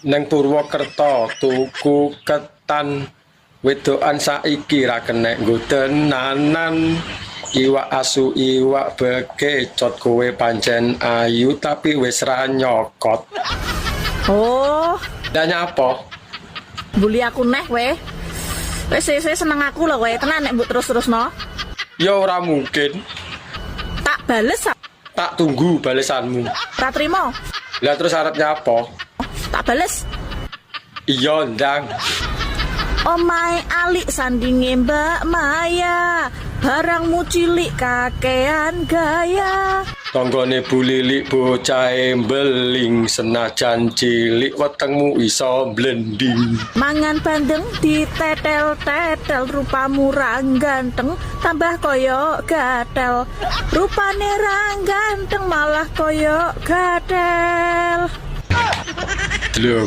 Neng Purwokerto tuku ketan, wedokan saiki ra kenek nggo tenanan. Iwak asu, iwak bekecot, kowe pancen ayu tapi wis ra nyokot. Oh, Lah, nyapa? Bully aku neh kowe. Wis sesuk seneng aku lho kowe. Tenan nek mbok terus-terusno. Ya ora mungkin. Tak bales ah. Tak tunggu balesanmu. Ra trimo. Lah, terus arep nyapa? Tak bales. Iya, ndang. Omahe Alik sandinge Mbak Maya. Barangmu cilik kakean gaya. Tanggane Bu Lilik bocahe mbeling, senajan cilik wetengmu iso blending. Mangan bandeng ditetel-tetel, rupamu ra ganteng tambah koyo gatel. Rupane ra ganteng malah koyo gatel. Lho.